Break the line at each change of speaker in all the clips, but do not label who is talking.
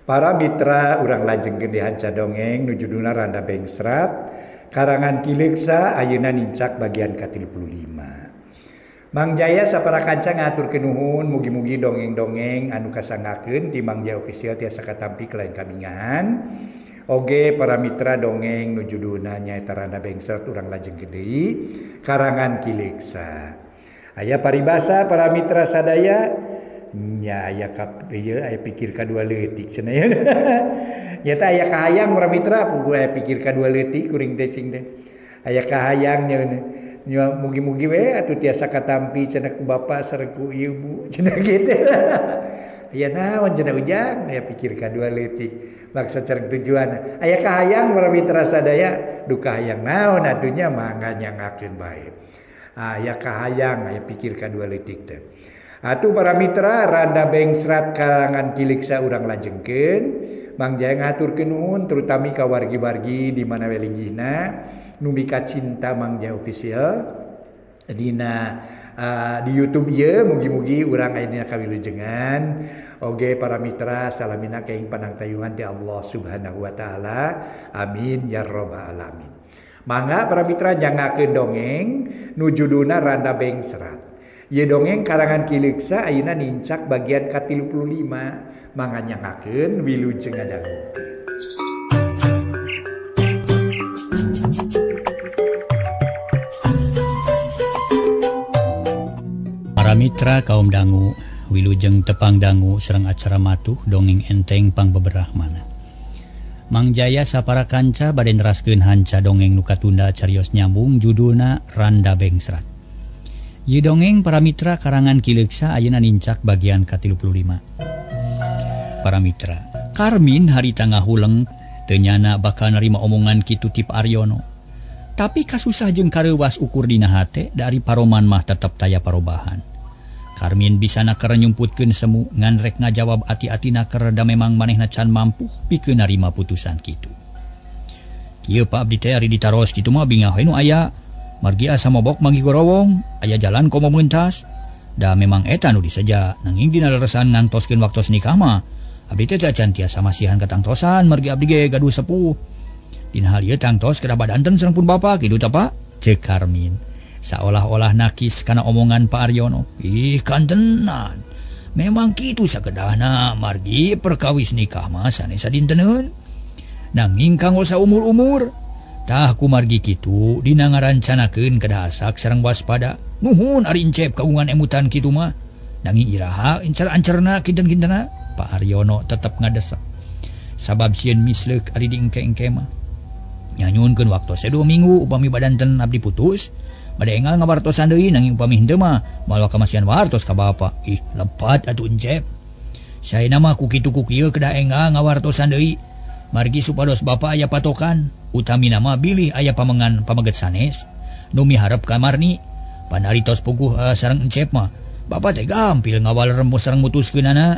Para mitra urang lajengkeun di hanca dongeng nu judulna Randa Bengsrat karangan Ki Leuksa ayeuna nincak bagian ka-35. Mang Jaya sapara kanca ngahaturkeun nuhun mugi-mugi dongeng-dongeng anu kasanggakeun ti Mang Jaya Official tiasa katampi kalayan kabingahan. Oge para mitra dongeng nu judulna nyaeta Randa Bengsrat urang lajengkeun deui karangan Ki Leuksa. Aya paribasa para mitra sadaya nya aya kap ieu aya pikir kadua leutik cenah ya. Nyata aya kahayang para mitra puguh aya pikir kadua leutik kuring teh cing teh. Aya kahayang nya mugi-mugi we atuh tiasa katampi cenah ku bapa sareng ku ibu cenah kitu. Aya naon cenah ujang aya pikir kadua leutik maksa sareng tujuan. Aya kahayang para mitra sadaya duka hayang naon atuh nya mangga nyangakeun bae. Aya kahayang aya pikir kadua leutik teh. Atuh para mitra Randa Bengsrat karangan Ki Leuksa urang lajengkeun. Mang Jaya ngahaturkeun nuhun terutami ka wargi-wargi di mana we linggihna nu mika cinta Mang Jaya Official dina di YouTube ieu mugi-mugi urang aya dina kawilujengan. Oge para mitra salamina kaing panangtayungan ti Allah Subhanahu wa taala. Amin ya rabbal alamin. Mangga para mitra nyangakeun dongeng nu judulna Randa Bengsrat. Ieu dongeng karangan Ki Leuksa ayeuna nincak bagian ka-35. Mangga nyangakeun wilujeng ngadangukeun.
Para mitra kaum dangu wilujeng tepang dangu sareng acara matuh dongeng enteng pangbeberah mana. Mang Jaya sapara kanca bade neraskeun hanca dongeng nu katunda carios nyambung judulna Randa Bengsrat. Ieu dongeng para mitra karangan Ki Leuksa ayeuna nincak bagian ka-35. Para mitra, Karmin harita ngahuleng teu nyana bakal narima omongan kitu ti Pak Aryono. Tapi kasusah jeung kareuwas ukur dina hate dari paroman mah tetep taya parobahan. Karmin bisa naker nyumputkeun semu ngan rek ngajawab ati-ati naker da memang manehna can mampu pikeun narima putusan kitu. Kieu Pak abdi teh ari ditaros kitu mah bingah we nu aya. Margi asa mobok manggih gorowong, aya jalan komo mentas. Da memang eta nu diseja, nanging dina leresan ngantoskeun waktos nikah mah abdi teh can tiasa masihan katangtosan margi abdi ge gaduh sepuh. Dina hal ieu tangtos kedah badanten sareng pun bapa kitu tah Pak? Ceuk Karmin. Saolah-olah nakis kana omongan Pak Aryono. Ih kantenan. Memang kitu sakedahna margi perkawis nikah mah sanes sadinteneun. Nanging kanggo saumur-umur. Tah kumargi kitu dina ngarancanakeun kedah asak sareng waspada. Nuhun ari encep kagungan emutan kitu mah. Nanging iraha incer-ancerna kinten-kintena. Pak Aryono tetep ngadesek. Sabab sieun misleuk ari diengke-engke mah. Nyanyunkeun waktos 2 minggu upami badanten abdi putus. Bade enggal ngawartosan deui nanging upami henteu mah moal kamasihan wartos ka bapa. Ih lepat atuh encep. Saena mah ku kitu ku kieu kedah enggal ngawartosan deui. Margi supados bapa aya patokan, utamina mah bilih aya pamengan pameget sanes. Nu miharep ka Marni, panari tos puguh sareng encep mah. Bapa teh gampil ngawal rembus sareng mutuskeunana.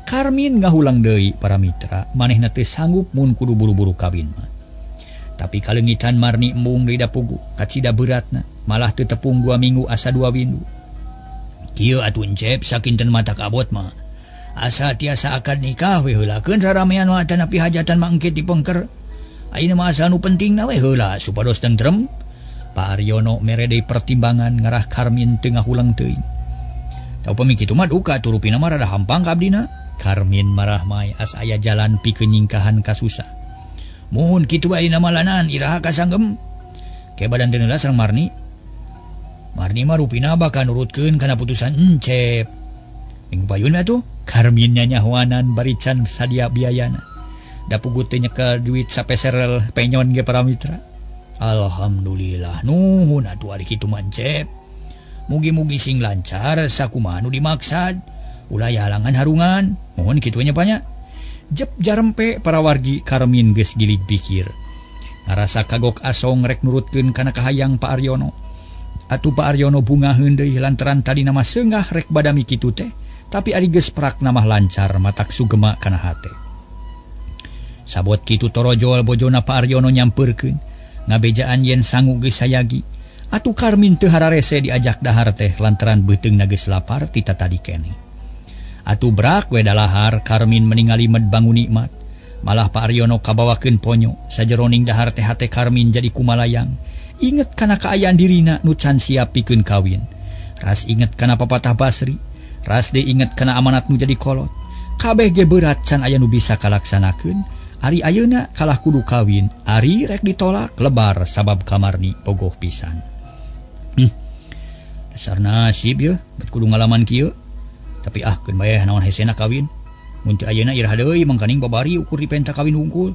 Karmin ngahulang deui para mitra, manehna teh sanggup mun kudu buru-buru kawin mah. Tapi kaleungitan Marni embung deui da puguh, kacida beratna, malah teu tepung 2 minggu asa 2 windu. Kieu atuh encep sakinten mata kabot mah. Asa tiasa akad nikah we heulakeun raramean mah tanapi hajatan mah engke dipengker. Ayeuna mah asa nu pentingna we heula supados tentrem. Pak Aryono mere deui pertimbangan ngarah Karmin teu ngahulang teuing. Tah upami kitu mah duka turupina mah rada hampang ka abdina. Karmin marah mai asa aya jalan pikeun nyingkahan kasusah. Muhun kitu bae ayeuna mah lanan iraha kasanggem. Ke badan teu heula sareng Marni. Marni mah rupina bakal nurutkeun kana putusan encep. Minggu payun atuh Karmin nyanyahoanan bari can sadia biayana. Da puguh teu nyekel duit sapeser penyon ge para mitra. Alhamdulillah nuhun atuh ari kitu mah encep. Mugi-mugi sing lancar sakumaha nu dimaksad. Ulah halangan harungan. Mohon kitu nya panya. Jep jarempe para wargi Karmin geus gilig pikir. Ngarasa kagok asong rek nurutkeun kana kahayang Pak Aryono. Atuh Pak Aryono bungaheun deui lantaran tadina mah seungah rek badami kitu teh. Tapi ari geus prak namah lancar matak sugema kana hate. Sabot kitu torojol bojona Pak Aryono nyampeurkeun ngabejaan yen sangu geus sayagi. Atuh Karmin teu hararese diajak dahar teh lantaran beuteungna geus lapar ti tatadi keneh. Atuh brak we dalahar Karmin meningali med bangun nikmat. Malah Pak Aryono kabawakeun ponyo sajeroning dahar teh hate Karmin jadi kumalayang. Inget kana kaayaan dirina nu can siap pikeun kawin. Ras inget kana papatah Basri, ras deui inget kana amanat nu jadi kolot. Kabeh ge berat can aya nu bisa kalaksanakeun. Ari ayeuna kalah kudu kawin, ari rek ditolak lebar sabab kamarni bogoh pisan. Dasar nasib yeuh, bet kudu ngalaman kieu. Tapi ah keun bae naon hesena kawin. Mun teu ayeuna iraha deui mangkaning babari ukur dipenta kawin hungkul.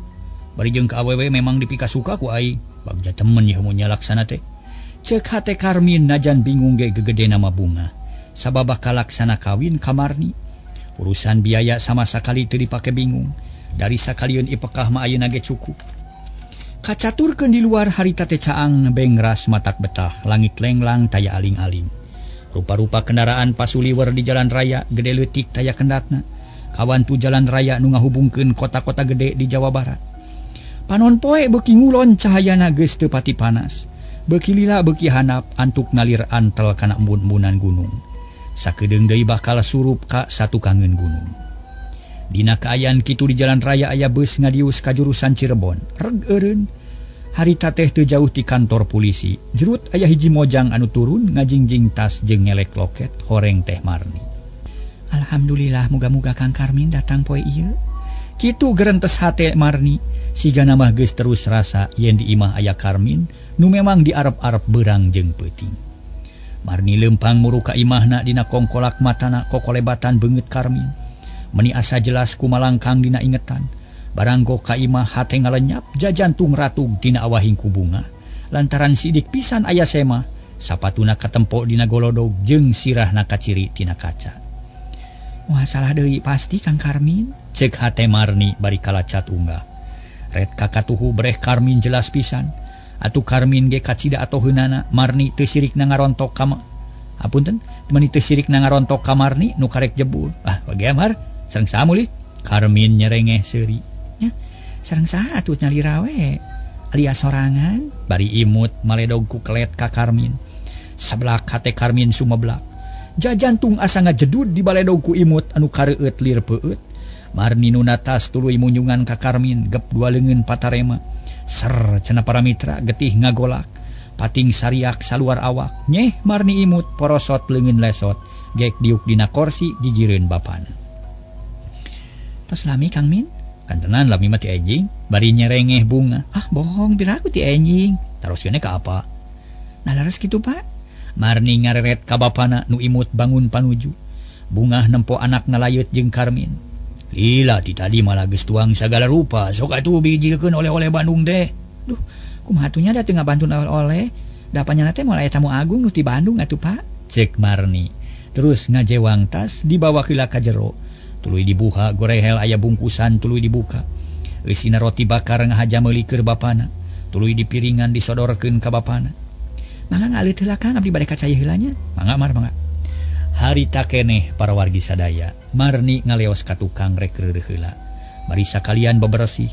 Bari jeung ka awewe memang dipikasuka ku aing. Bagja temen yeuh mun nyalaksana teh. Ceuk hate Karmin najan bingung ge gegedena mah bunga. Sabab kalaksana kawin kamarni. Urusan biaya sama sakali teu dipake bingung. Dari sakalieun ipekah mah ayeuna ge cukup. Kacaturkeun di luar harita teh caang bengras matak betah, langit lenglang taya aling-aling. Rupa-rupa kendaraan pasuliwer di jalan raya gede leutik taya kendatna. Kawantu jalan raya nu ngahubungkeun kota-kota gede di Jawa Barat. Panon poe beuki ngulon cahayana geus teu pati panas. Beuki lila beuki hanap antuk nalir antel kana embun-embunan gunung. Sakedeung deui bakal surup ka satukangeun gunung. Dina kaayaan kitu di jalan raya aya beus ngadius ka jurusan Cirebon. Reg eureun. Harita teh teu jauh ti kantor polisi. Jerut aya hiji mojang anu turun ngajingjing tas jeung ngelek loket horeng teh Marni. Alhamdulillah muga-muga Kang Karmin datang poe ieu. Kitu gerentes hate Marni. Sigana mah geus terus rasa yen di imah aya Karmin nu memang diarep-arep beurang jeung peuting. Marni leumpang muru ka imahna dina kongkolak matana kokolebatan beungeut Karmin. Meni asa jelas kumalangkang dina ingetan. Baranggo ka imah hate ngalenyap jajantung ratug tina awahing ku bunga. Lantaran sidik pisan aya sema, sapatuna katempo dina golodog jeung sirahna kaciri tina kaca. Wah salah deui pasti Kang Karmin, ceuk hate Marni bari kalacat unggah. Ret kakatuhu breh Karmin jelas pisan. Atuh Karmin ge kacida atoheunana Marni teu sirikna ngarontok ka apunten, meni teu sirikna ngarontok ka Marni nu karek jebul. Ah bagia Mar, sareng saha mulih? Karmin nyerengeh seuri. Nya, sareng saha atuh nyalira we? Alias sorangan bari imut maledog ku kelet ka Karmin. Sablak hate Karmin sumeblak. Jajantung asa ngajedud di baledog ku imut anu kareueut lir peueut. Marni nu natas tuluy munyungan ka Karmin gep dua leungeun patarema. Ser cenah para mitra getih ngagolak. Pating sariak saluar awak. Nyeh Marni imut porosot leungeun lesot. Gek diuk dina korsi gigireun bapana. Tos lami Kang Min? Kantenan lami mah ti enjing bari nyerengeh bunga. Ah bohong piraku ti enjing. Taroskeun ka apa? Nah laras kitu Pak. Marni ngareret ka bapana nu imut bangun panuju. Bungah nempo anakna layut jeung Karmin. Lila ti tadi malah geus tuang sagala rupa. Sok atuh bijilkeun oleh-oleh Bandung teh. Duh, kumaha atuh nya da teu ngabantun oleh-oleh. Da panyana teh moal aya tamu agung nu ti Bandung atuh Pak. Cek Marni. Terus ngajewang tas dibawa heula ka jero. Tuluy dibuka gorehel aya bungkusan tuluy dibuka. Eusina roti bakar ngahaja meuli keur bapana. Tuluy dipiringan disodorkeun ka bapana. Mangga ngaleut heula Kang abdi bade ka cai heula nya. Mangga Mar mangga. Harita keneh para wargi sadaya. Marni ngaleos ka tukang rek reureuh heula. Bari sakalian bebersih.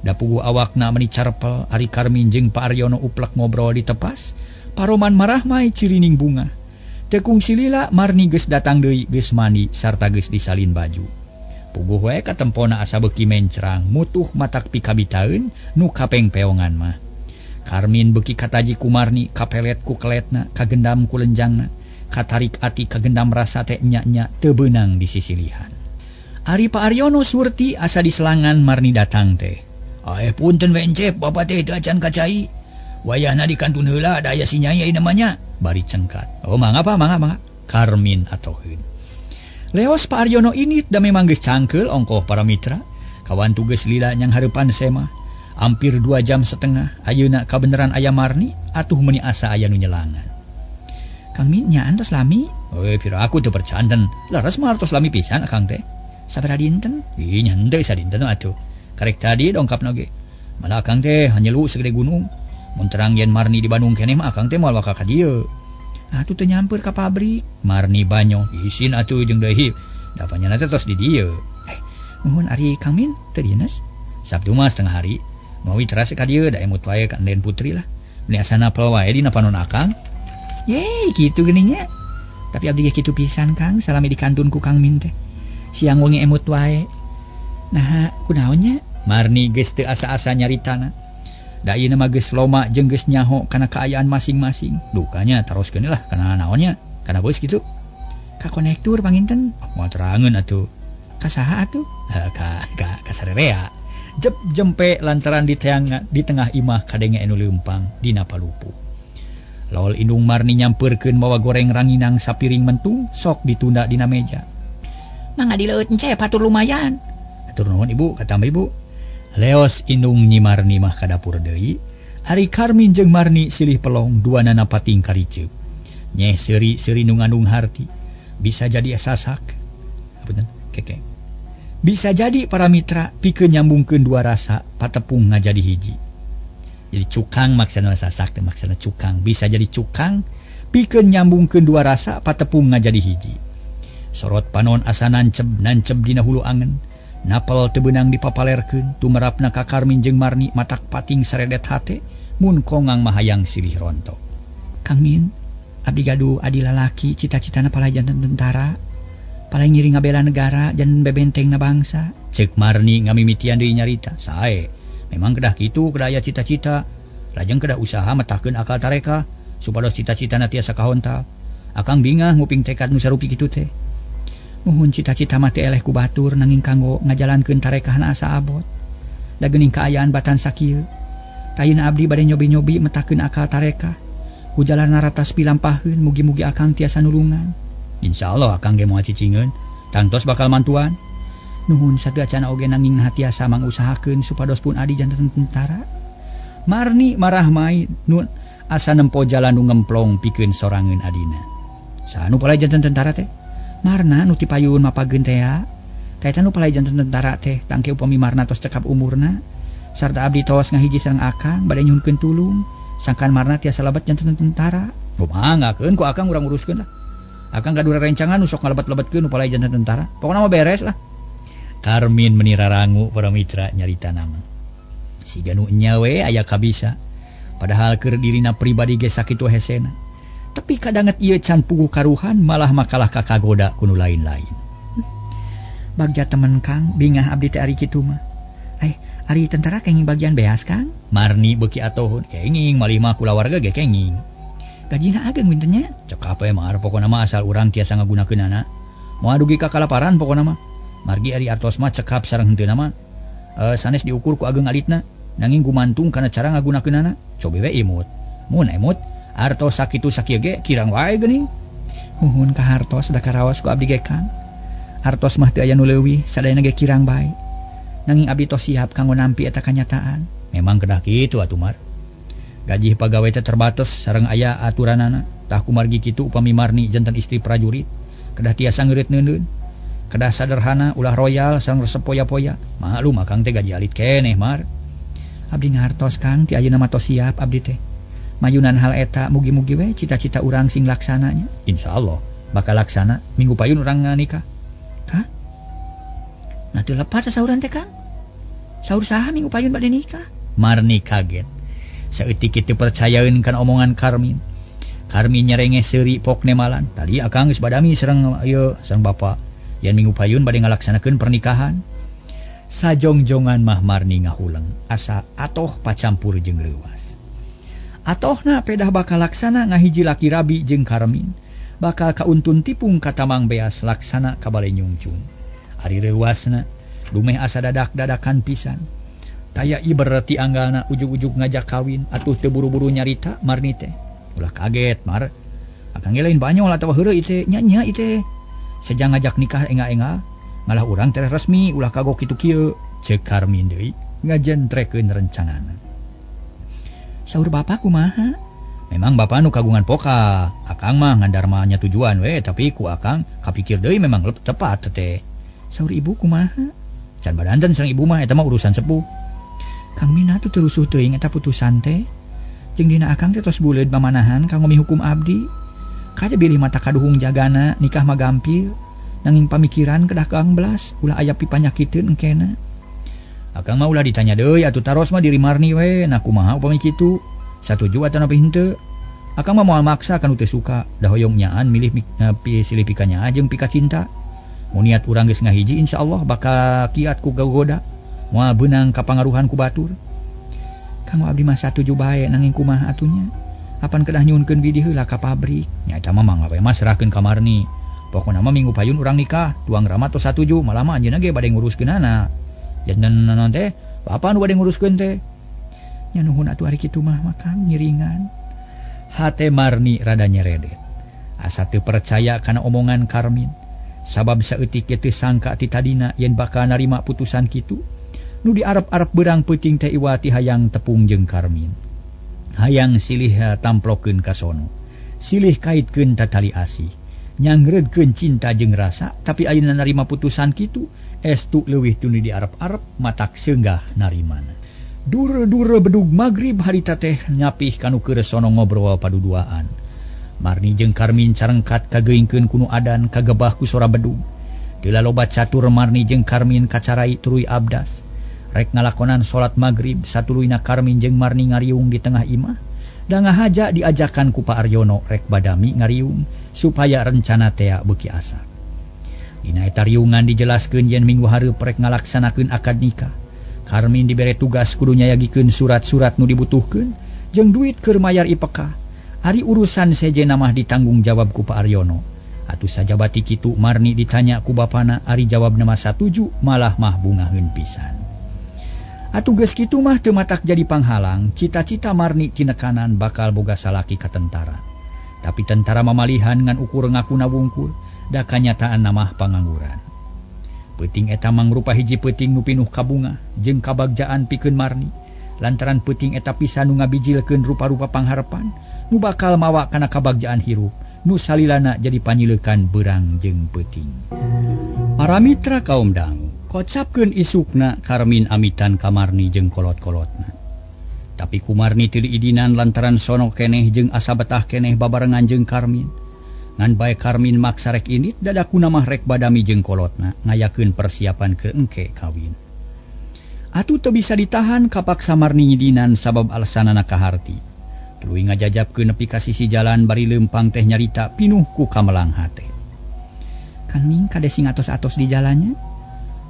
Da puguh awakna meni carpel ari Karmin jeung Pak Aryono uplek ngobrol di tepas. Paroman marahmai cirining bunga. Tekung silila Marni geus datang deui geus mandi sarta geus disalin baju. Puguh we katempona asa beuki mencrang mutuh matak pikabitaeun nu kapengpeongan mah. Karmin beuki kataji ku Marni kapelet ku keletna kagendam ku lenjangna. Katarik ati kagendam rasa teh nya-nya teu beunang di sisilihan. Ari Pak Aryono surti asa diselangan Marni datang teh. Punten we encep bapa teh teu acan kacai. Wayahna di kantun heula da aya si nyai ayeuna mah nya. Bari cengkat. Oh mangga Pak, mangga mangga. Karmin atoheun. Leos Pak Aryono ini da memang geus cangkeul ongkoh para mitra. Kawantu geus lila nyang hareupan semah. Hampir 2,5 jam ayeuna kabeneran aya Marni atuh meuni asa aya nu nyelangan. Kang Min nyaan tos lami? Pira aku teu percanten. Leres mah tos lami pisan akang teh. Sabaraha dinten? Ih nya henteu sadinten atuh. Karek tadi dongkapna ge. Malah akang teh hanyelu segede gunung. Mun terang yen Marni di Bandung keneh mah akang teh moal waka ka dieu. Atuh teu nyamper ka pabrik. Marni banyo isin atuh jeung deui. Da panyana teh tos di dieu. Nuhun ari Kang Min teu dinas? Sabtu mah setengah hari. Mawi teras ka dieu da emut wae ka Enden Putri lah. Meuni asana pel wae dina panon akang. Yeay, kitu geuning nya. Tapi abdi ge kitu pisan Kang, salami di kantun ku Kang Min teh.
Siang wengi emut wae. Nah, kunaon nya?
Marni geus teu asa-asa nyaritana. Da ieu mah geus loma jeung geus nyaho kana kaayaan masing-masing. Dukanya taroskeun lah kana naonnya? Kana bos kitu.
Ka konektur panginten.
Oh, moal terangeun atuh.
Ka saha atuh?
Ka ka ka sarerea. Jep jempe lantaran di tengah imah kadenge anu leumpang dina palupu. Lol indung Marni nyampeurkeun mawa goreng ranginang sapiring mentung sok ditunda dina meja.
Mangga dileueut ence patur lumayan.
Atur nuhun ibu, katambah ibu. Leos indung Nyi Marni mah ka dapur deui. Ari Karmin jeung Marni silih pelong duanana pating kariceup. Nyeh seuri-seuri nu ngandung harti. Bisa jadi sasak. Punten, keke. Bisa jadi para mitra pikeun nyambungkeun dua rasa patepung ngajadi hiji. Jadi cukang maksana sasak teh maksana cukang. Bisa jadi cukang pikeun nyambungkeun dua rasa patepung ngajadi hiji. Sorot panon asa nanceb nanceb dina hulu angen. Napel teu beunang dipapalerkeun tumerapna ka Karmin jeung Marni matak pating saredet hate mun kongang mahayang silih rontok.
Kang Min, abdi gaduh adi lalaki cita-citana palai janten tentara, palai ngiring ngabela negara janten bebentengna bangsa.
Ceuk Marni ngamimitian deui nyarita. Sae, memang kedah kitu kedah aya cita-cita. Lajeng kedah usaha metahkeun akal tareka supados cita-citana tiasa kahontal. Akang bingah nguping tekad nu sarupi kitu teh.
Muhun cita-cita mah teu eleh ku batur nanging kanggo ngajalankeun tarekahna asa abot. Da geuning kaayaan batan sakieu. Tayina abdi bade nyobi-nyobi metakeun akal tarekah. Ku jalan ratas pilampaheun mugi-mugi akang tiasa nulungan.
Insyaallah akang ge moal cicingeun, tangtos bakal mantuan.
Nuhun sateuacan oge nanging nah tiasa mangusahakeun supados pun adi janten tentara.
Marni marah mai nun asa nempo jalan nu ngemplong pikeun sorangeun adina. Saha nu palai janten tentara teh?
Marna nu tipayun mapageun tea. Kaita nu palai janten tentara teh tangke upami Marna tos cekap umurna. Sarta abdi tos ngahiji sareng akang bade nyuhunkeun tulung. Sangkan Marna tiasa lebet janten tentara.
Kumaha ngakeun ku akang urang uruskeun lah. Akang gaduh rerencangan nu sok ngalebet-lebetkeun nu palai janten tentara. Pokona mah beres lah. Karmin meni rarangu para mitra nyarita nama. Siga nu nya we aya kabisa. Padahal keur dirina pribadi ge sakitu hesena. Tapi kadanget ieu can puguh karuhan malah makalah kakagoda ku nu lain-lain.
Bagja temen Kang, bingah abdi teh ari kitu mah. Ari tentara kenging bagian beas Kang?
Marni beuki atohun, kenging malih mah kulawarga ge kenging.
Gajina ageng wintennya?
Cekap we mah pokona mah asal urang tiasa ngagunakeunana. Moal dugi ka kalaparan pokona mah. Margi ari artos mah cekap sareng henteu mah. Sanes diukur ku ageng alitna, nanging gumantung kana cara ngagunakeunana. Cobi we imut. Mun emut artos sakitu sakieu ge kirang wae geuning.
Muhun ka hartos da karaos ku abdi ge Kang. Artos mah teu aya nu leuwih, sadayana ge kirang bae. Nanging abdi tos siap kanggo nampi eta kanyataan.
Memang kedah kitu atuh Mar. Gaji pagawe teh terbatas sareng aya aturanana. Tah kumargi kitu upami Marni janten istri prajurit, kedah tiasa ngeureut neuneun. Kedah sederhana ulah royal sareng resep poya-poya. Maklum akang teh gaji alit keneh Mar.
Abdi ngartos Kang ti ayeuna mah tos siap abdi teh. Mayunan hal eta mugi-mugi we cita-cita urang sing laksananya.
Insyaallah bakal laksana minggu payun urang nikah.
Hah? Nah teu lepat sasauran teh Kang. Saur saha minggu payun bade nikah?
Marni kaget. Saeutik kitu percayaeun kana omongan Karmin. Karmin nyerenge seuri pok nemalan. Tadi akang geus badami sareng ieu sareng bapa. Yen minggu payun bade ngalaksanakeun pernikahan. Sajongjongan mah Marni ngahuleng asa atoh pacampur jeung leuwas. Atohna pedah bakal laksana ngahiji laki rabi jeung Karmin. Bakal kauntun tipung katamang beas laksana ka bale nyungcung. Ari reuasna dumeh asa dadak-dadakan pisan. Taya iber ti anggalna ujug-ujug ngajak kawin atuh teu buru-buru nyarita Marni teh. Ulah kaget Mar. Akang ge lain banyol atawa heureuy teh nya nya ieu teh. Sejang ngajak nikah enga-enga ngalah urang teh resmi ulah kagok kitu kieu. Ceuk Karmin deui ngajentrekeun rencanana.
Saur bapak kumaha?
Memang bapak nu kagungan poka. Akang mah ngandarmanya tujuan we, tapi ku akang kapikir deui memang tepat teh.
Saur ibu kumaha?
Can badanten sareng ibu mah eta mah urusan sepuh.
Kang Mina tuh terusuh teuing eta putusan teh. Jeung dina akang teh tos buleud mamanahan kanggo mihukum abdi. Kade bilih mata kaduhung jagana nikah mah gampil. Nanging pamikiran kedah kang belas ulah aya pipanyakiteun engkena.
Akang mah ulah ditanya deui atuh taros mah diri Marni we, nah kumaha upami kitu? Satuju atanapi henteu? Akang mah moal maksa kanu teu suka, da hoyong nyaan milih silih pika nyaa jeung pika cinta.
Mun niat urang geus ngahiji insyaallah bakal kiat ku gagoda. Moal beunang kapangaruhan ku batur. Kanggo abdi mah satuju bae nanging kumaha atunya. Apan kedah nyuhunkeun bidi heula ka pabrik. Nya eta mah mangga we mah serahkeun ka Marni. Pokona mah minggu payun urang nikah, tuang rama tos satuju, malah mah anjeunna ge bade nguruskeunana. Janten naon teh? Bapa nu bade nguruskeun teh. Nya nuhun atuh ari kitu mah Kang ngiringan. Hate Marni rada nyeredet. Asa teu percaya kana omongan Karmin. Sabab saeutik ge teu sangka ti tadina yen bakal narima putusan kitu. Nu diarep-arep beurang peuting teh iwati hayang tepung jeung Karmin. Hayang silih tamplokeun ka sono. Silih kaitkeun tatali asih. Nyangreudkeun cinta jeung rasa, tapi ayeuna narima putusan kitu estu leuwih teu diarep-arep matak seunggah narimana. Dure-dure bedug magrib harita teh nyapih kanu keur sono ngobrol paduduaan. Marni jeung Karmin carengkat kageungkeun kunu adan kagebah ku sora bedug. Teu laloba catur Marni jeung Karmin kacarai tuluy abdas. Rek ngalakonan salat magrib satuluyna Karmin jeung Marni ngariung di tengah imah. Da ngahaja diajakan ku Pak Aryono rek badami ngariung supaya rencana tea beuki asa. Dina eta riungan dijelaskeun yen minggu hareup rek ngalaksanakeun akad nikah. Karmin dibere tugas kudu nyayagikeun surat-surat nu dibutuhkeun jeung duit keur mayar ipekah. Ari urusan sejenna mah ditanggung jawab ku Pak Aryono. Atuh sajabati kitu Marni ditanya ku bapana ari jawabna mah satuju malah mah bungaheun pisan. Atuh geus kitu mah teu matak jadi panghalang, cita-cita Marni tinekanan bakal boga salaki ka tentara. Tapi tentara mamalihan ngan ukur ngakuna wungkul, da kanyataan mah pangangguran. Peuting eta mangrupa hiji peuting nu pinuh kabunga jeung kabagjaan pikeun Marni. Lantaran peuting eta pisan nu ngabijilkeun rupa-rupa pangharepan nu bakal mawa kana kabagjaan hirup nu salilana jadi panyileukan beurang jeung peuting. Para mitra kaum dangu, kocapkeun isukna Karmin amitan ka Marni jeung kolot-kolotna. Tapi ku Marni teu diidinan lantaran sono keneh jeung asa betah keneh babarengan jeung Karmin. Ngan bae Karmin maksa rek indit dadakuna mah rek badami jeung kolotna ngayakeun persiapan keur engke kawin. Atuh teu bisa ditahan kapaksa Marni ngidinan sabab alasanana kaharti. Tuluy ngajajabkeun nepi ka sisi jalan bari leumpang teh nyarita pinuh ku kamelang hate. Kan ming kade sing atos-atos di jalannya.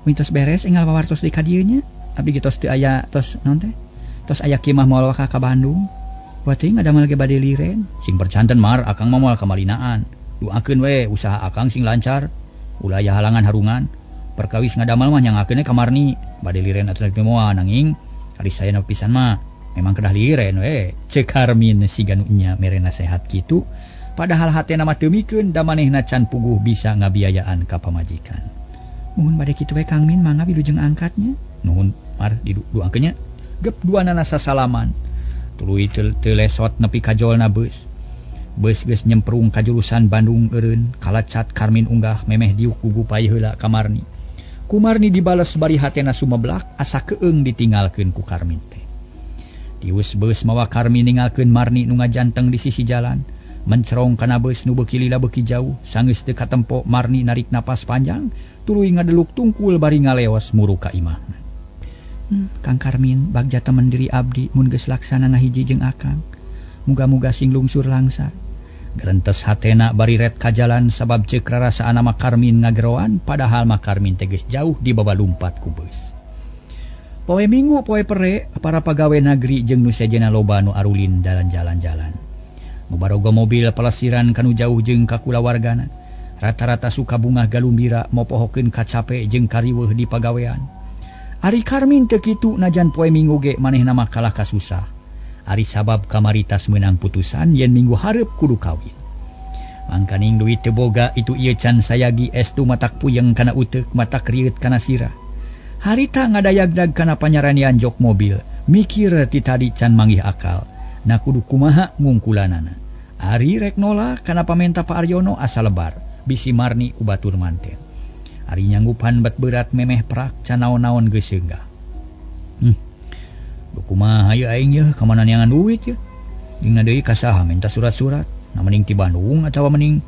Wintos beres enggal wawartos di ka dieu nya. Abdi ge tos teu aya tos naon teh? Tos aya kemah moal waka ka Bandung. Wah teuing ngadamel ge bade liren. Sing percanten Mar, akang mah moal kamalinaan. Doakeun we usaha akang sing lancar. Ulah aya halangan harungan. Perkawis ngadamel mah nyangakeun ka Marni. Bade liren atuh moal nanging ari saya pisan mah memang kedah liren we. Ceuk Karmin siga nu nya mere nasehat kitu. Padahal hatena mah teu mikeun da manehna can puguh bisa ngabiayaan ka pamajikan. Nuhun bade kitu we Kang Min, mangga wilujeng angkatnya. Nuhun Mar, didoakeun nya. Gep duanana sasalaman. Tuluy teu lesot nepi ka jolna beus. Beus geus nyemprung ka jurusan Bandung eureun, kalacat Karmin unggah memeh diuk gugupai heula ka Marni. Ku Marni dibales bari hatena sumeblak asa keung ditinggalkeun ku Karmin teh. Tius beus mawa Karmin ninggalkeun Marni nu ngajanteng di sisi jalan, mencerong kana beus nu beuki lila beuki jauh, sanggeus teu katempo Marni narik napas panjang, tuluy ngadeluk tungkul bari ngaleos muru ka imahna. Kang Karmin bagja temen diri abdi mun geus laksana ngahiji jeung akang. Muga-muga sing lungsur langsar. Gerentes hatena bari ret ka jalan sabab ceuk rarasaan mah Karmin ngageroan padahal mah Karmin teh geus jauh dibawa lumpat ku beus. Poe Minggu poe pere para pagawe nagri jeung nu sejenna loba nu arulin dalan jalan-jalan. Nu baroga mobil pelesiran kanu jauh jeung ka kulawargana. Rata-rata suka bungah galumbira mopohokeun kacape jeung kariweuh di pagawean. Ari Karmin teu kitu najan poe Minggu ge manehna mah kalah kasusah. Ari sabab kamaritas meunang putusan yen minggu hareup kudu kawin. Mangkaning duit teu boga itu ieu can sayagi estu matak puyeng kana uteuk matak rieut kana sirah. Harita ngadayagdag kana panyaranian jok mobil, mikir ti tadi can manggih akal. Na kudu kumaha ngungkulanana. Ari rek nolak kana pamenta Pak Aryono asa lebar, bisi Marni ku batur manten. Ari nyanggupan bet berat memeh prak can naon-naon geus seunggah. Duh kumaha ieu aing yeuh ka mana neangan duit yeuh. Dingna deui ka saha minta surat-surat. Na mending ti Bandung atawa mending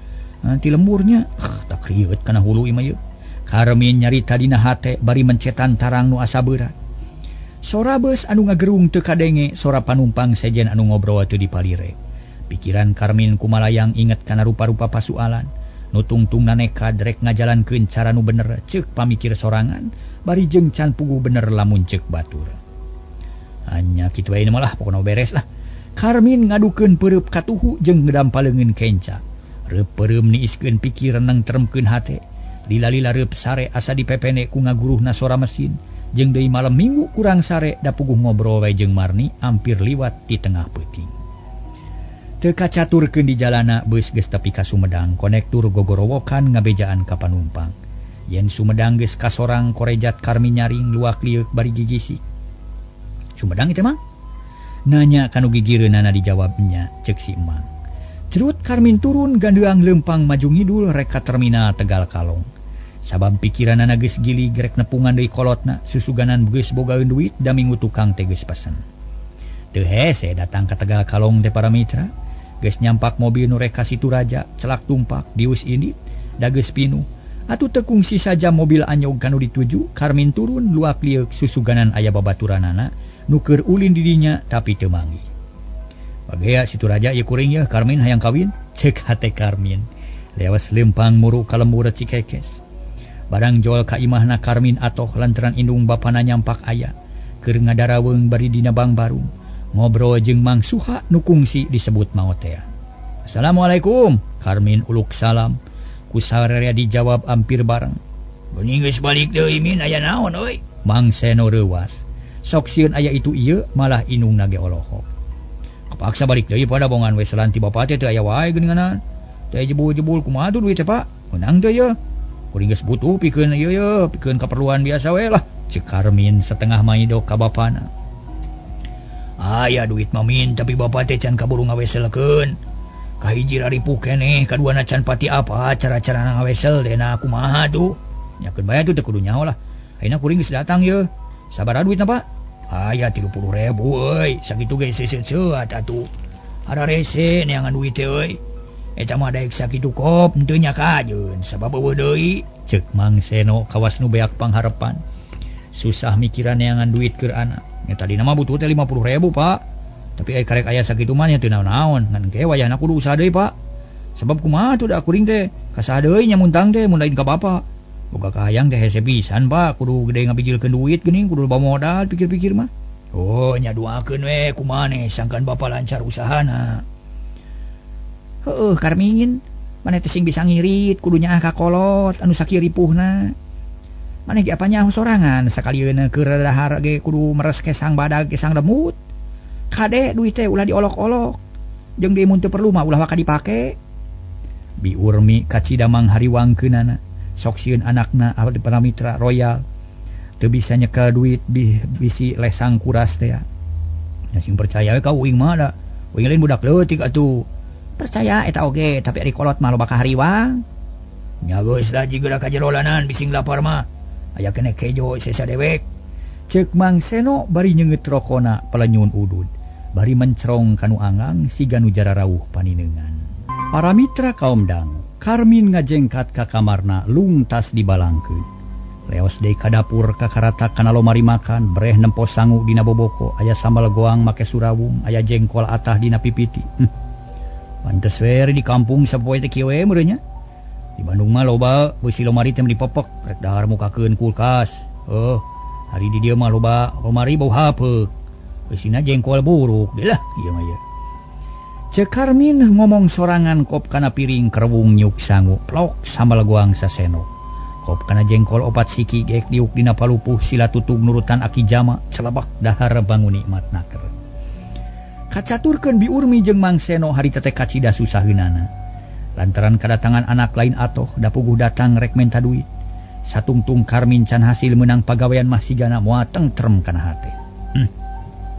ti lemburnya. Tak rieut kana hulu ieu mah yeuh. Karmin nyarita dina hate bari mencetan tarang nu asa berat. Sora beus anu ngagerung teu kadenge, sora panumpang sejen anu ngobrol teu dipalire. Pikiran Karmin kumalayang inget kana rupa-rupa pasualan. Nu tungtungna nekad rek ngajalankeun cara nu bener ceuk pamikir sorangan bari jeung can puguh bener lamun ceuk batur. Hanya kitu wae malah pokona beres lah. Karmin ngadukeun peureub katuhu jeung ngedampaleungeun kenca. Reup peureum niiskeun pikiran nangtremkeun hate. Lila-lila reup sare asa dipepene ku ngaguruhna sora mesin. Jeung deui malam minggu kurang sare da puguh ngobrol wae jeung Marni hampir liwat di tengah peuting. Teu kacaturkeun di jalana beus geus tepi ka Sumedang konektur gogorowokan ngabejaan ka panumpang. Yen Sumedang geus kasorang korejat Karmin nyaring luak lieuk bari gigisik. Sumedang itu mah? Nanya kanu gigireunana dijawabnya ceuk si emang. Cerut Karmin turun gandeang lempang maju ngidul rek ka terminal Tegal Kalong. Sabab pikiranana geus gili grek nepungan deui kolotna susuganan geus bogaeun duit da minggu tukang teh geus pesen. Teu hese datang ka Tegal Kalong teh para mitra, geus nyampak mobil nu rek ka Situ Raja celak tumpak dius indit da geus pinuh. Atuh teu kungsi saja mobil anyog kanu dituju, Karmin turun luak lieuk susuganan aya babaturanana nu keur ulin di dinya tapi teu manggih. Bagea Situ Raja ieu kuring yeuh Karmin hayang kawin, ceuk hate Karmin. Lewas lempang muru ka lembur Cikekes. Barang jol ka imahna Karmin atoh lantaran indung bapana nyampak aya keur ngadaraweng bari dina bangbarung ngobrol jeung Mang Suha nu kungsi disebut maot tea. Assalamualaikum. Karmin uluk salam. Ku sararea dijawab hampir bareng. Geuning geus balik deui min aya naon euy? Mang Seno reuwas. Sok sieun aya itu ieu malah indungna ge olohok. Kepaksa balik deui pada bongan we selanti bapa teh teu aya wae geuninganan. Teh jebul-jebul kumaha tuh duit teh Pak? Meunang teh yeuh. Kuring geus butuh pikeun ieu ye, pikeun kaperluan biasa we lah. Ceuk Karmin setengah maido ka bapana. Aya duit mah min tapi bapa teh can kaburu ngaweselkeun. Kahiji raripuh keneh, kaduana can pati apa cara-carana ngawesel dena kumaha tuh. Nyakeun bae tuh teu kudu nyaho lah. Ayeuna kuring geus datang ye. Sabaraha duitna Pak? Aya 30.000 euy, sakitu ge seuseut atuh. Hararese neangan duit teh euy. Eta mah daek sakitu kop henteu nya kajeun sabab eueuh deui. Ceuk Mang Seno kawas nu beak pangharepan. Susah mikiran neangan duit keur anak. Nya tadina mah butuh teh 50.000 Pak. Tapi ai karek aya sakitu mah nya teu naon-naon. Ngan ke wayahna kudu usaha deui Pak. Sabab kumaha tuh da kuring teh kasaha deui nya muntang teh mun lain ka bapa. Boga kahayang teh hese pisan Pak, kudu gede ngabijilkeun duit geuning, kudu loba modal pikir-pikir mah. Oh nya doakeun we kumaha sangkan bapa lancar usahana. Heueuh Karmin, maneh teh sing bisa ngirit kudu nyaah ka kolot anu sakieu ripuhna. Maneh ge apa nyaho sorangan sakalieuna keur dahar ge kudu meres kesang badag kesang lemut. Kade duit teh ulah diolok-olok. Jeung deui mun teu perlu mah ulah waka dipake. Bi Urmi kacida manghariwangkeunana. Sok sieun anakna abdi para mitra royal. Teu bisa nyekel duit bisi lesang kuras teh. Nya sing percaya we ka uing mah da. Uing lain budak leutik atuh. Percaya eta oge tapi ari kolot mah loba kahariwang. Nya geus lah jiga ka jerolanan bising lapar mah. Aya keneh kejo sesa dewek. Ceuk Mang Seno bari nyeungeut rokona pelenyun udud. Bari mencerong kanu angang siga nu jararauh paninengan. Para mitra kaum dangu, Karmin ngajengkat ka kamarna lungtas dibalangkeun. Leos deui ka dapur kakarata kana lomari makan, breh nempo sangu dina boboko, aya sambal goang make surawung, aya jengkol atah dina pipiti. Pantes we di kampung sapoe teh kieu we meureun nya. Di Bandung mah loba beusi lomari teh dipepek rek dahar mukakeun kulkas. Oh, hari di dieu mah loba lomari bau hapeuk. Eusina jengkol buruk deui lah ieu mah ieu. Ceuk Karmin ngomong sorangan kop kana piring kerwung nyuk sangu plok sambal goang sasenok. Kop kana jengkol opat siki geek diuk dina palupuh sila tutug nurutan aki jama celebak dahar bangun nikmat naker. Kacaturkeun Bi Urmi jeung Mang Seno hari teh kacida susaheunana. Lantaran kadatangan anak lain atoh da puguh datang rek menta duit. Satungtung Karmin can hasil menang pagawean mah sigana moal tengtrem kana hate.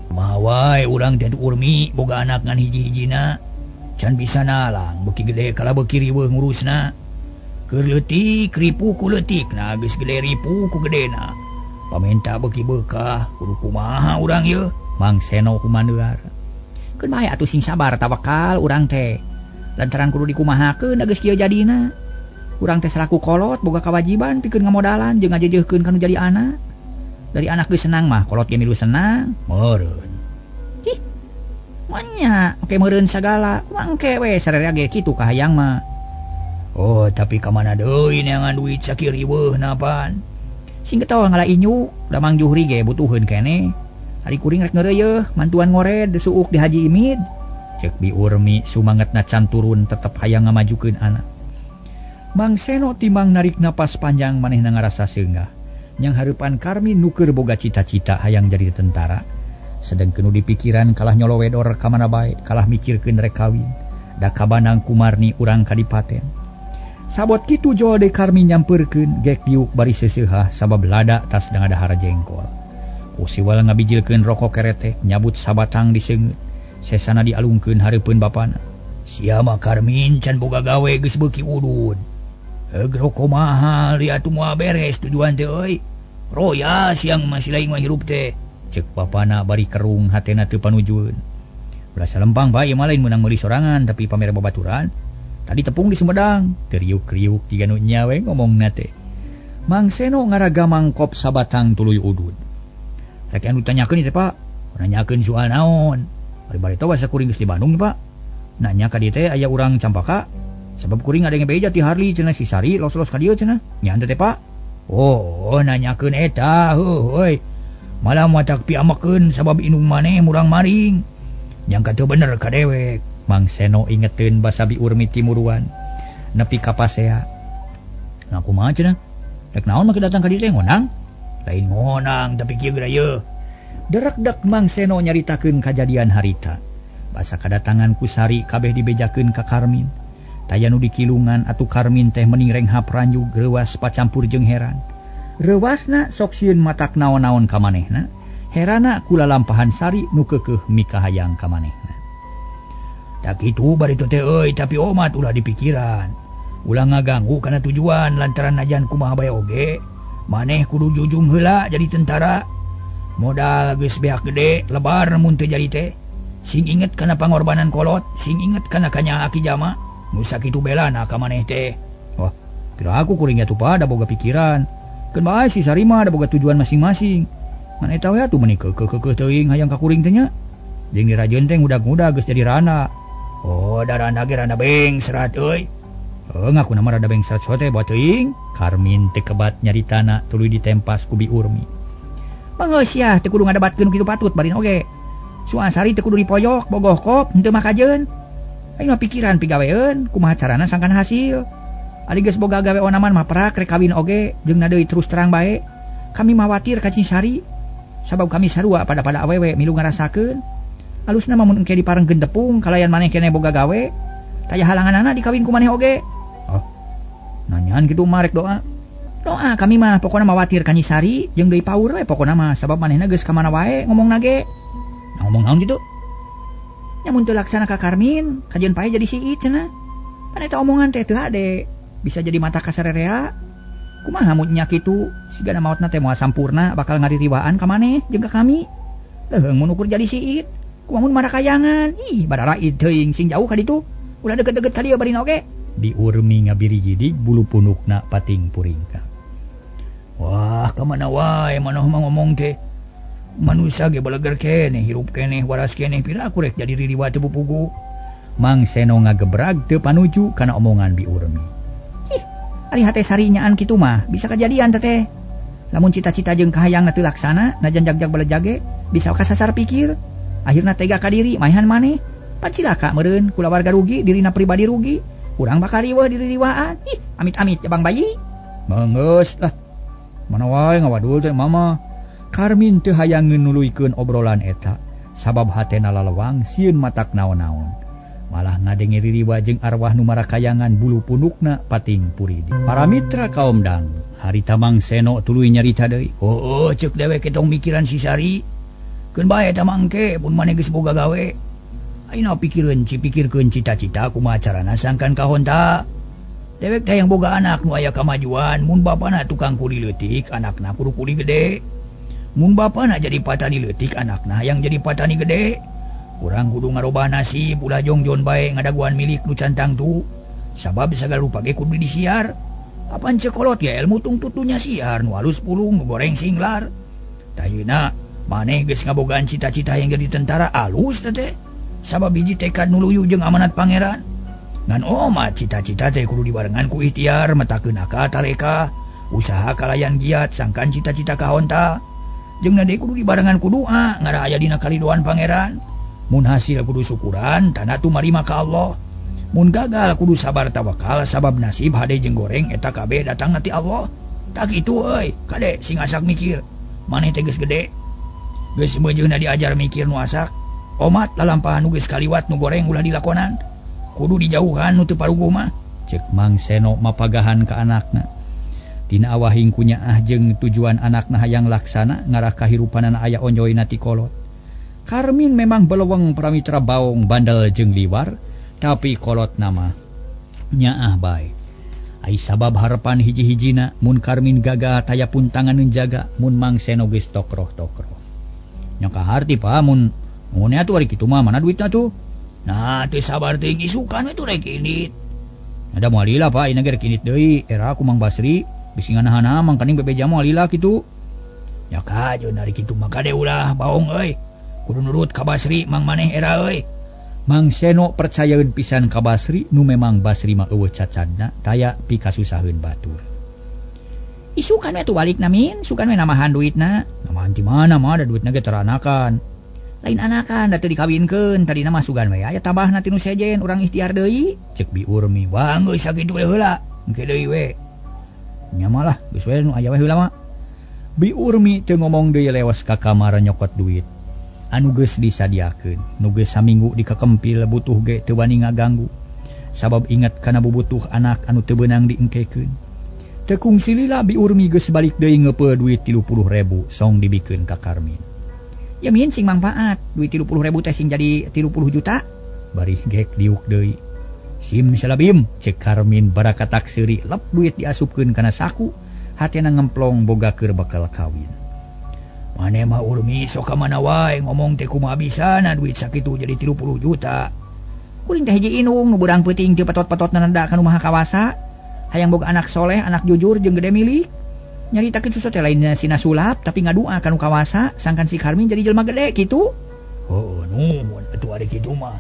Mawai urang teh Urmi boga anak ngan hiji-hijina can bisa nalang beuki gede kala beuki riweuh ngurusna. Keur leutik ripuh ku leutikna geus gede ripuh ku gedena. Pamenta beuki beukah kudu kumaha urang ieu? Mang Seno kumaneuar. Keun bae atuh sing sabar tawakal urang teh. Lantaran kudu dikumahakeun da geus kieu jadina. Urang teh salaku kolot boga kawajiban pikeun ngamodalan jeung ngajejeuhkeun kanu jadi anak. Dari anak geus senang mah kolot ge milu senang. Meureun. Ih. Manya, oke meureun sagala. Kumaha engke we sararea ge kitu kahayang mah. Oh tapi ka mana deui neangan duit sakieu riweuh napan. Sing ketawa ngala inyu, da Mang Juhri ge butuheun keneh. Ari kuring rek ngeureuyeuh mantuan ngored suuk di Haji Imid. Cek Bi Urmi sumangetna can turun tetep hayang ngamajukeun anak. Mang Seno timang narik napas panjang manehna ngarasa seungah. Yang hareupan Karmin nu keur boga cita-cita hayang jadi tentara. Sedengkeun nu dipikiran kalah nyolowedor ka mana bae, kalah mikirkeun rek kawin. Da kabanang kumarni urang kadipaten. Sabot kitu jol de Karmin nyampeurkeun gek diuk bari seuseuhah sabab lada tas ngadahar jengkol. Ku siwal ngabijilkeun rokok keretek nyabut sabatang diseungeut. Sesana dialungkeun hareupeun bapana. Sia mah Karmin can boga gawe geus beuki udud. Heug rokok mahal di atuh moal beres tujuan teh euy. Roya siang masih lain mah hirup teh. Cek bapana bari kerung hatena teu panujueun. Ulah salempang bae ieu mah lain meunang meuli sorangan tapi pamer babaturan. Tadi tepung di Sumedang, teriuk-riuk jiga nu nya we ngomongna teh. Mang Seno ngaraga mangkop sabatang tuluy udud. Rek anu ditanyakeun teh Pak, nanyakeun soal naon? Bari-bari teh basa kuring geus di Bandung Pak. Nanya ka dieu teh aya urang Campaka. Sebab kuring ada yang beja ti Harley cenah si Sari los-los ka dieu cenah. Nya teh Pak. Oh, nanyakeun eta heuh euy. Malah matak piamekeun sabab indung maneh murang maring. Nyangka teu bener ka dewek. Mang Seno ingeteun basa Bi Urmi timuruan. Nepi ka pasea. Nah kumaha cenah? Rek naon make datang ka dieu teh ngonang? Lain ngonang tapi kieu geura yeuh. Derekdek Mang Seno nyaritakeun kajadian harita. Basa kadatangan ku Sari kabeh dibejakeun ka Karmin. Taya nu dikilungan atuh Karmin teh mending renghap ranjug reuwas pacampur jeung heran. Reuwasna sok sieun matak naon-naon ka manehna. Herana kulalampahan Sari nu keukeuh mikahayang ka manehna. Tak kitu bari teh euy tapi omat ulah dipikiran. Ulah ngaganggu kana tujuan lantaran najan kumaha bae oge. Maneh kudu jujung heula jadi tentara. Modal geus beak gede lebar mun teu jadi teh. Sing inget kana pangorbanan kolot, sing inget kana kanya aki jama. Nu sakitu belana ka maneh teh. Wah, kira aku kuring atuh Pak da boga pikiran. Keun bae si Sari mah da boga tujuan masing-masing. Ngan eta we atuh meuni keukeuh teuing hayang ka kuring teh nya. Jeung dirajeun teh ngudag-ngudag geus jadi rana. Oh, da rana ge rana bengsrat euy. Heuh ngaku nama rada bengsrat sote buat teuing. Karmin teu kebat nyaritana tuluy ditempas ku Bi Urmi. Manggeus sia teu kudu ngadebatkeun kitu patut barin oge. Soal Sari teu kudu dipoyok bogoh kop henteu mah kajeun. Aing mah pikiran pigaweun kumaha carana sangkan hasil. Ari geus boga gawe onaman mah prak rek kawin oge jeung na deui terus terang bae. Kami mawatir ka Cing Sari. Sabab kami sarua pada-pada awewe milu ngarasakeun. Alusna mah mun engke diparengkeun tepung kalayan maneh keneh boga gawe. Taya halanganana dikawin ku maneh oge. Oh. Nanyaan kitu mah rek doa. Doa kami mah pokona mawatir ka Nyi Sari jeung deui paur we pokona mah sabab manehna geus ka mana wae ngomongna ge. Nah, ngomong naon kitu? Nya mun teu laksana ka Karmin, kajeun pae jadi siit cenah. Pan eta omongan teh teu hade, bisa jadi mata kasarerea. Kumaha mun nya kitu, sigana maotna teh moal sampurna bakal ngaririwaan ka maneh jeung ka kami. Leuheung mun ukur jadi siit, kumaha mun marakayangan. Ih, badaraid teuing sing jauh ka ditu. Ulah deket-deket ka dieu barina oge. Bi Urmi ngabirigidig bulu punukna pating puringka. Wah, ka mana wae manoh mah ngomong teh. Manusia ge baleger keneh, hirup keneh, waras keneh, pira aku rek jadi ririwa teu pupugu. Mang Seno ngagebrag teu panuju kana omongan Bi Urmi. Ih, ari hate Sari nyaan kitu mah bisa kejadian teteh. Lamun cita-cita jeung kahayangna teu laksana, najan jag-jag balejage, bisa kasasar pikir. Akhirna tega ka diri, maehan maneh. Pacilaka meureun kulawarga rugi, dirina pribadi rugi. Urang bakal riweuh diririwaan. Ih, amit-amit jabang bayi. Manggeus lah. Mana wae ngawadul teh mama. Karmin teu hayangeun nuluykeun obrolan eta sabab hatena lalewang sieun matak naon-naon. Malah ngadenge ririwa jeung arwah nu marakayangan bulu punukna pating puridi. Para mitra kaum dang, harita Mang Seno tuluy nyarita deui. Oh, ceuk dewek tong mikiran si Sari. Keun bae eta mangke pun maneh geus boga gawe. Ayeuna pikireun pikirkeun cita-cita kumaha carana sangkan kahonta. Dewek teh yang boga anak nu aya kamajuan, mun bapana tukang kuli leutik, anakna kudu kuli gede. Mun bapana jadi patani leutik, anakna yang jadi patani gede. Urang kudu ngarobah nasib, ulah jongjon bae ngadaguan milik nu cantang tu. Sabab sagala rupa ge kudu disiar. Apan cekolot ya ilmu tungtutunya siar, nu alus pulung, nu goreng singlar. Tayuna maneh geus ngabogaan cita-cita yang jadi tentara alus teh. Sabab hiji tekad nu luyu jeung amanat pangeran. Ngan omat cita-cita teh kudu dibarengan ku ikhtiar metakeun akal tareka, usaha kalayan giat sangkan cita-cita kahonta. Jeung deui kudu dibarengan ku doa ngarah aya dina karidoan pangeran. Mun hasil kudu syukuran tanda tumarima ka Allah. Mun gagal kudu sabar tawakal sabab nasib hade jeung goreng eta kabeh datang ti Allah. Tak kitu euy, kade sing asak mikir. Maneh teh geus gede. Geus meujeuna diajar mikir nu asak. Omat lalampahan nu geus kaliwat nu goreng ulah dilakonan. Kudu dijauhan nu teu paruguh mah.
Cek Mang Seno mapagahan ka anakna. Tina awahing kunyaah jeung tujuan anakna hayang laksana ngarah kahirupanana aya onjoyna ti kolot. Karmin memang beleweng pramitra baong bandel jeung liwar, tapi kolot nama nyaah bae. Ai sabab harapan hiji-hijina mun Karmin gagal taya pun tangan njaga mun Mang Seno geus tokroh-tokroh. Nya kaharti pa mun mun atuh ari kitu mah mana duitna tuh?
Nah teu sabar teuing isukan we tuh rek indit.
Ada moal lila pa ayeuna ge rek indit deui era ku Mang Basri bisi nganahan mangkaning bebeja moal lila kitu.
Ya kajeun ari kitu mah kade ulah baong euy. Kudu nurut ka Basri mang maneh era euy.
Mang Seno percayaeun pisan ka Basri nu memang Basri mah eueuh cacadna taya pikasusaheun batur.
Isukan we tuh balikna min, sukan we namahan duitna.
Namahan ti mana mah da duitna ge teranakan.
Lain anakan da teu dikawinkeun tadina mah sugan we aya tambahna ti nu sejen urang ikhtiar deui.
Cek Bi Urmi,
wah geus sakitu we heula, engke deui we.
Nya mah lah geus we nu aya we heula mah. Bi Urmi teu ngomong deui lewas ka kamar nyokot duit. Anu geus disadiakeun, nu geus saminggu dikakempil butuh ge teu wani ngaganggu. Sabab ingat kana bubutuh anak anu teu beunang diengkekeun. Teu kungsi lila Bi Urmi geus balik deui ngeupeul duit 30.000 song dibikeun ka Karmin.
Ya min sing mangfaat, duit 30.000 teh sing jadi 30 juta.
Bari gek diuk deui. Sim salabim cek Karmin barakatak seuri lep duit diasupkeun kana saku, hatena ngemplong boga keur bakal kawin.
Maneh mah Urmi sok ka mana wae ngomong teh kumaha bisana duit sakitu jadi 30 juta. Kuring teh hiji inung nu beurang peuting teu petot-petotna nenda ka nu maha kawasa. Hayang boga anak soleh, anak jujur jeung gede milik. Nyarita kitu teh lainna sina sulap tapi ngadua ka nu kawasa sangkan si Karmin jadi jelema gede kitu. Heuh nuhun atuh ari kitu mah.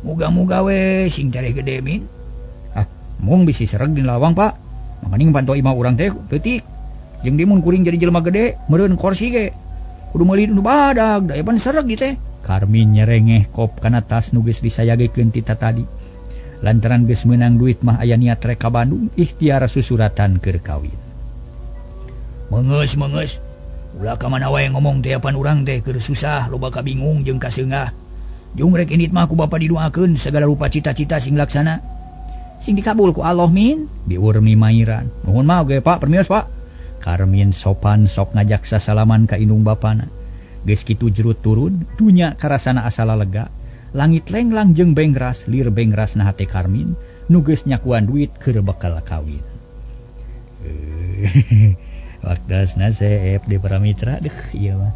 Muga-muga we sing tereh gede min.
Ah, mung bisi sereg di lawang Pak. Makaning panto imah urang teh leutik. Jeung di mun kuring jadi jelema gede meureun korsi ge. Kudu meuli nu badag da pan sereg di teh. Karmin nyerengeh kop kana tas nu geus disayagekeun ti tadi. Lantaran geus meunang duit mah aya niat rek ka Bandung ikhtiar susuratan keur kawin.
Mengeus mengeus ulah ka mana wae ngomong teh pan urang teh keur susah loba kabingung jeung kaseungah. Jeung rek indit mah ku bapa didoakeun segala rupa cita-cita sing laksana. Sing dikabul ku Allah min.
Bi Urmi mairan. Nuhun mah oge Pak, permios Pak. Karmin sopan sok ngajak sasalaman ka indung bapana. Geus kitu jerut turun, dunya karasana asala lega. Langit lenglang jeung bengras, lir bengras na hate Karmin, nu geus nyakuan duit keur bakal kawin. Waktasna seep di Paramitra deuh ieu mah.